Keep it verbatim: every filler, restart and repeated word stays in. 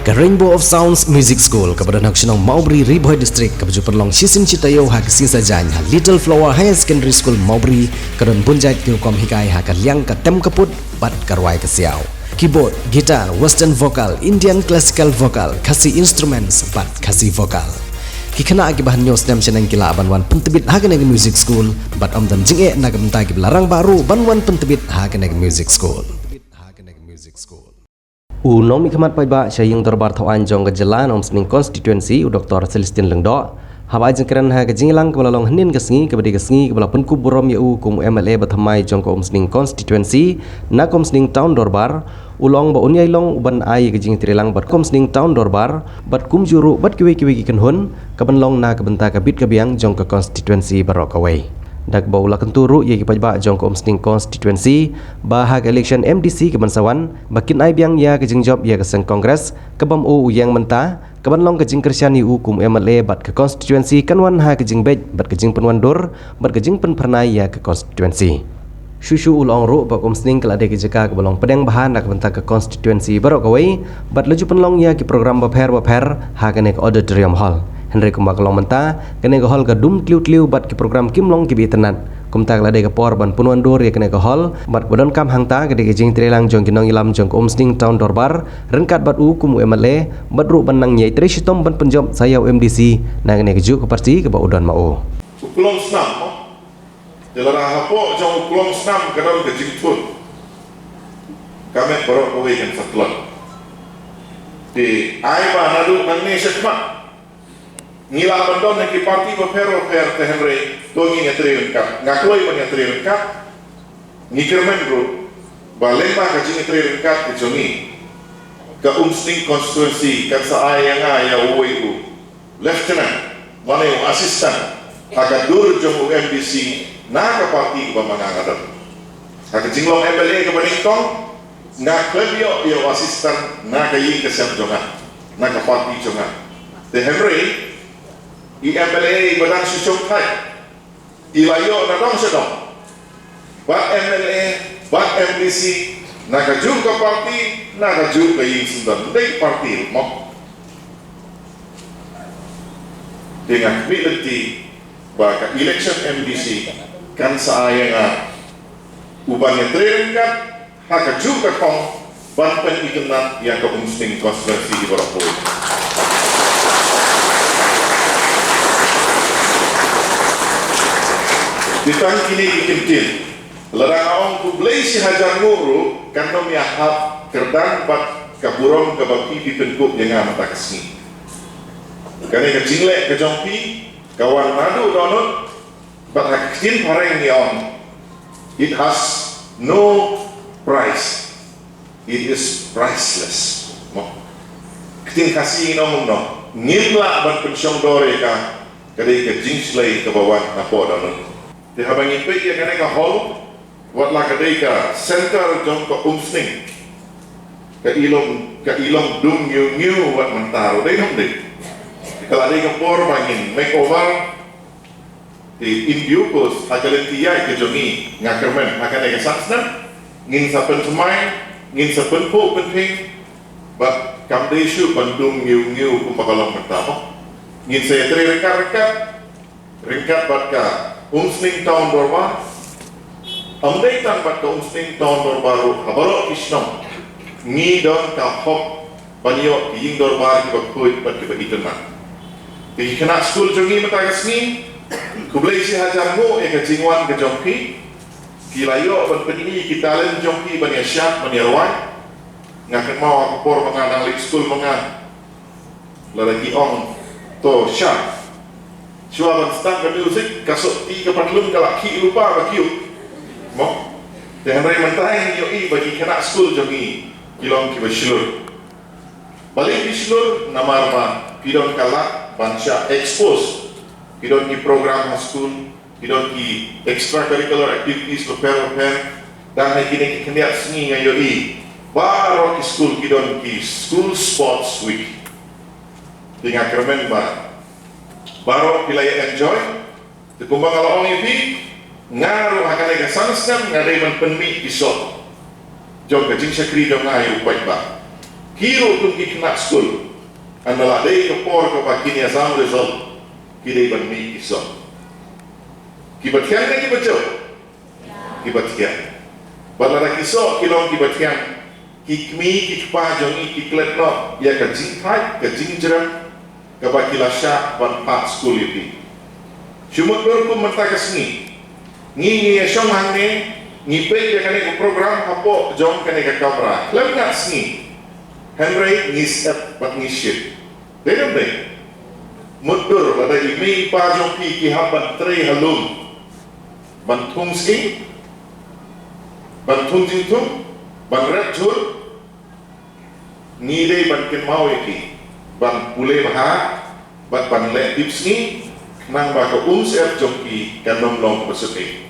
Ka Rainbow of Sounds Music School, kaba don ha ka shnong Mawbri, Ri Bhoi District, kaba ju pynlong shisien shi taïew ha ka sngi Saitjaiñ ha Little Flower Higher Secondary School Mawbri, ka don bun jait ki rukom hikai ha ka liang ka tem ka put bad ka rwai ka siaw. Keyboard, guitar, western vocal, Indian classical vocal, Khasi instruments bad Khasi vocal. Ki khynnah kiba hynñiew snem shaneng ki lah ban wan pyntbit ha kane ka music school, bad ym don jingeh na ka bynta kiba la rangbah ruh ban wan pyntbit ha kane ka music school. U nongmihkhmat paidbah sha ïing dorbar thaw aiñ jong ka jylla na Umsning Constituency, u Doctor Celestine Lyngdoh, haba ai jingkren ha ka jingïalang kaba la long hynnin ka sngi, kaba dei ka sngi kaba la pynkup burom ïa u kum u M L A ba thymmai jong ka Umsning Constituency na ka Umsning Town Dorbar, u la ong ba un ïai long u ban ai ka jingtreilang bad ka Umsning Town Dorbar bad kumjuh ruh bad kiwei kiwei ki kynhun, ka ban long na ka bynta ka bit ka biang jong ka constituency baroh kawei. Da kaba u la kyntu ruh ïa ki paidbah jong ka Umsning Constituency ba ha ka election M D C ka ban sa wan, ba kin ai biang ïa ka jingjop ïa ka seng Congress kaba ma u u ïeng mynta, ka ban long ka jingkyrshan ïa u kum M L A bad ka constituency kan wan ha ka jingbeit bad ka jingpynwandur bad ka jingpynphyrnai ïa ka constituency. Shuh shuh u la ong ruh ba ka Umsning ka la dei ka jaka kaba long pdeng bha na ka bynta ka constituency baroh kawei, bad la ju pynlong ïa ki program bapher bapher ha kane ka auditorium hall. Hynrei kumba ka long mynta, kane ka hall ka dum tliw tliw bad ki program kim long kiba itynnad. Kumta ka la dei ka por ban pynwandur ïa kane ka hall, bad kaba donkam hangta ka dei ka jingtreilang jong ki nongïalam jong ka Umsning Town Dorbar ryngkat bad u kum u M L A, bad ruh ban nang ïai trei shitom ban pynjop sa ïa u M D C na kane kajuh ka party kaba u don ma u. U klong snam, te lada hapoh jong u klong snam ka don ka jingthut, ka met baroh kawei kan sa tlot. Te ai ba naduh nangne shakhmat ngi lah ban don ha ki party bapher bapher, te hynrei to ngin ïatrei ryngkat. Nga kloi ban ïatrei ryngkat. Ngi kyrmen ruh ba lyngba ka jingïatrei ryngkat ka jong ngi, ka Umsning constituency kan sa ai ïa nga ïa uwei u lieutenant, mane u assistant ha ka dur jong u M D C na ka party kaba ma nga nga don. Ha ka jinglong M L A kaba nyngkong, nga khlem ïoh ïa u assistant na ka ïing ka sem jong nga, na ka party jong nga. Te hynrei i M L A iba dang shu shongthait, i la ïoh na dong sha dong, bad M L A, bad M D C, na kajuh ka party, na kajuh ka ïing syndon, dei party ruh mo. Te nga khmih lynti ba ka election M D C kan sa ai ïa nga u ban ïatrei ryngkat ha kajuh ka thong ban pynitynnad ïa ka Umsning constituency baroh kawei. Te tang kine ki kyntien, lada nga ong khublei shi hajar nguh ruh kan ym ïahap kyrdan bad ka burom kaba phi phi pynkup ïa nga mynta ka sngi. Kane ka jingleh ka jong phi ka wan naduh dohnud, bad ha ka ktien phareng ngi ong, it has no price. It is priceless. Mo. Ktien Khasi ngin ong kumno? Ngim lah ban pynshong dor ïa ka, ka dei ka jingshlei kaba wan napoh dohnud. Te haba ngi peit ïa kane ka hall, wat la ka dei ka center jong ka Umsning, ka i long, ka i long dum ngiu ngiu wat mynta ruh, dei ne ym dei? Ka la dei ka por ba ngin makeover. Te in due course, ha ka lynti ïaid ka jong ngi, nga kyrmen ha kane ka san snem ngin sa pynthymmai, ngin sa pynphuh pynphieng, bad kam dei shuh ban dum ngiu ngiu kumba ka long mynta mo. Ngin sa ïatrei ryngkat ryngkat, ryngkat bad ka Umsning Town Dorbar. Ym dei tang bad ka Umsning Town Dorbar ruh, ha baroh ki shnong ngi don ka hok ban ïoh ki ïing dorbar kiba khuid bad kiba itynnad. Te ki khynnah skul jong ngi mynta ka sngi, khublei shi hajar nguh ïa ka jingwan ka jong phi. Phi la ïoh ban pyni ïa ki talent jong phi ban ïashad ban ïarwai. Nga kynmaw ha ka por ba nga dang leit skul ma nga, lada ki ong to shad, shuwa ban start ka music, ka sohti ka patlun ka la khih lypa ba kiew. Mo. Te hynrei mynta ngi ïohi ba ki khynnah skul jong ngi ki long kiba shlur. Balei phi shlur? Namar ba phi don ka lad ban shah expose. Phi don ki program ha skul, phi don ki extracurricular activities bapher bapher. Dang ha kine ki khyndiat sngi nga ïohi baroh ki skul ki don ki school sports week. Te nga kyrmen ba baroh phi la ïa enjoy. Te kumba nga la ong ïa phi, nga ruh ha kane ka san snem nga dei ban pynmih ki soh jong ka jingshakri jong nga ïa u paidbah. Ki ruh kum ki khynnah skul, haba la dei ka por kaba kin ïa sam result, ki dei ban mih ki soh. Kiba thiang ne kiba jop? Kiba thiang. Bad lada ki soh ki long kiba thiang, ki kmie ki kpa jong ngi ki klet noh ïa ka jingthait, ka jingjrem kaba ki la shah ban phah skul ïa phi. Shu mutdur kum mynta ka sngi, ngi, ngi ïa shong hangne, ngi peit ïa kane ka program hapoh jong kane ka kamra khlem ngat sngi. Hynrei ngi sep bad ngi shit. Dei ne em dei? Mutdur lada i mei i pa jong phi ki hap ban trei ha lum, ban thung sngi, ban thung jingthung, ban rep jhur, ngi dei ban kynmaw ïa ki, ban pule bha bad ban leh tipsngi, khnang ba ka umsyep jong ki kan ym long ba sut ei.